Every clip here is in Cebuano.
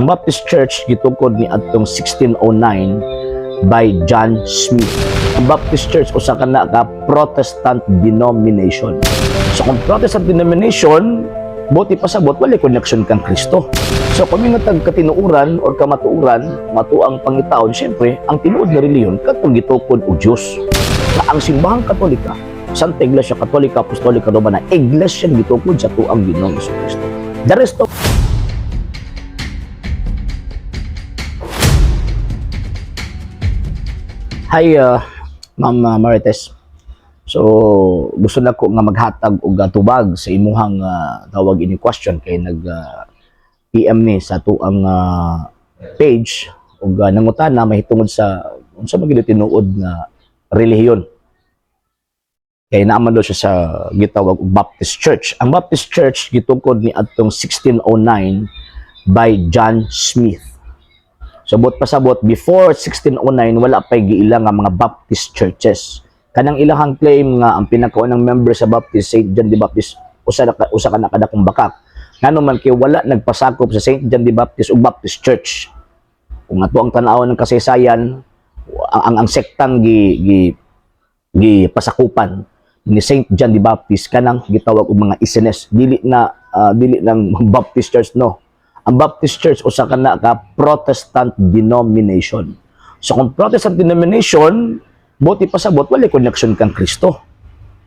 Ang Baptist Church gitukod ni adtong 1609 by John Smith. Ang Baptist Church usa ka na ka Protestant denomination. So kung Protestant denomination, buot pasabot wala connection kang Kristo. So kung mingon tag katinuoran or kamatuoran, matuang pangitaon, syempre, ang tinuod nga relihiyon kadtong gitukod og Dios. Na ang Simbahang Katolika, Santa Iglesia Katolika Apostolika Romana, iglesia gitukod sa tuang Ginoong Kristo. The rest of Hi, Ma'am Marites. So, gusto na ko nga maghatag og tubag sa imuhang tawag ini question kay nag PM ni sa tuang page ug nangutana mahitungod sa unsa man gid tinuod nga relihiyon. Kay naaman daw siya sa gitawag og Baptist Church. Ang Baptist Church gitukod ni adtong 1609 by John Smith. So buot pasabot, before 1609 wala pay giila nga mga Baptist churches. Kanang ilahang claim nga ang pinakaunang member sa Baptist, Saint John the Baptist, usa ka na kadakong bakak. Ngano man kay wala nagpasakop sa Saint John the Baptist ug Baptist Church. Kung ato ang tan-awon ng kasaysayan, ang sektang gi gi gi pasakupan ni Saint John the Baptist kanang gitawag og mga Essenes, dili na dili lang Baptist Church, no. Ang Baptist Church usa ka na ka Protestant denomination. So kung Protestant denomination, buot pasabot wala connection kang Kristo.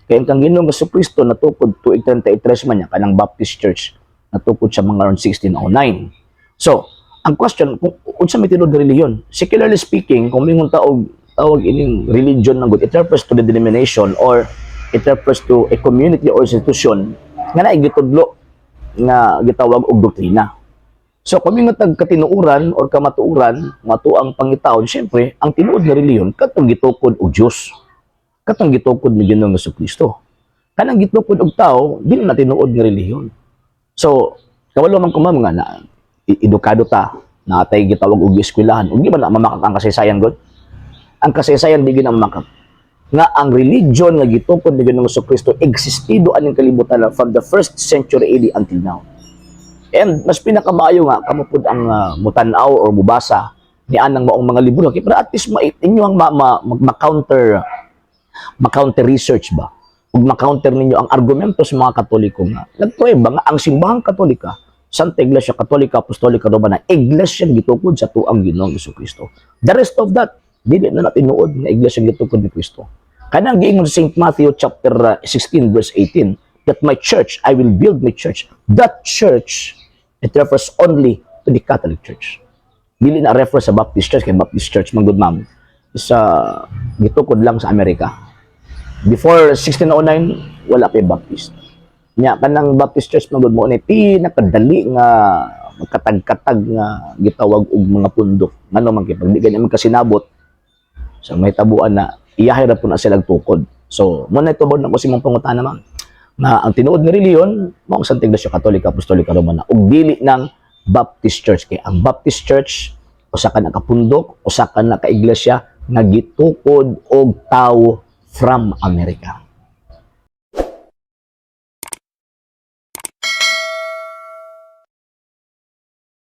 Kay ang kang Ginoong Kristo natukod tuig 33 man niya, kanang Baptist Church natukod sa mga around 1609. So, ang question kung unsa may tinuod nga relihiyon? Secularly speaking, kung mingon ta og tawag ining religion ng good, it refers to the denomination or it refers to a community or institution nga naay gitudlo nga gitawag og doktrina. So kung mingon tag katinuoran or kamatuoran, matuang pangitaon, syempre, ang tinuod nga relihiyon kadtong gitukod og Dios. Kadtong gitukod ni Ginoong Kristo. Kanang gitukod og tao, dili na tinuod nga relihiyon. So, kawalo man ko, ma'am, nga na edukado ta, naa tay gitawag og eskwelahan, ug di ba na mamakak ang kasaysayan god? Ang kasaysayan di gyud na mamakak. Nga ang religion nga gitukod ni Ginoong Kristo existido aning kalibutan from the first century AD until now. And mas pinakamaayo nga kamo pud ang mutan-aw or mubasa ni anang maong mga libro kay para at least inyo ang ma-counter research ba ug ma-counter ninyo ang argumento sa mga Katoliko nga nagprueba nga ang Simbahang Katolika, Santa Iglesia Katolika Apostolika Romana, iglesia gitukod sa tuang Ginoong Kristo. The rest of that, dili na na tinuod nga iglesia gitukod ni Kristo. Kanang giingon sa St. Matthew chapter 16 verse 18 that "My church, I will build my church." That church, it refers only to the Catholic Church. Dili na refer sa Baptist Church kay Baptist Church man gud, ma'am, sa gitukod lang sa Amerika. Before 1609 wala pa yung Baptist. Nya kanang Baptist Church man gud mo ni pinakadali nga magkatag-katag nga gitawag og mga pundok. Ngano man kay pag di gani man kasinabot sa may tabuan na iyahay ra po na sila tukod. So, mo na tubod na ko si mong pangutana, ma'am, na ang tinuod nga relihiyon mao ang Santa Iglesia Katolika Apostolika Romana ug dili ng Baptist Church, kay ang Baptist Church usa ka na kapundok, usa ka na ka iglesia nga gitukod og tawo from America.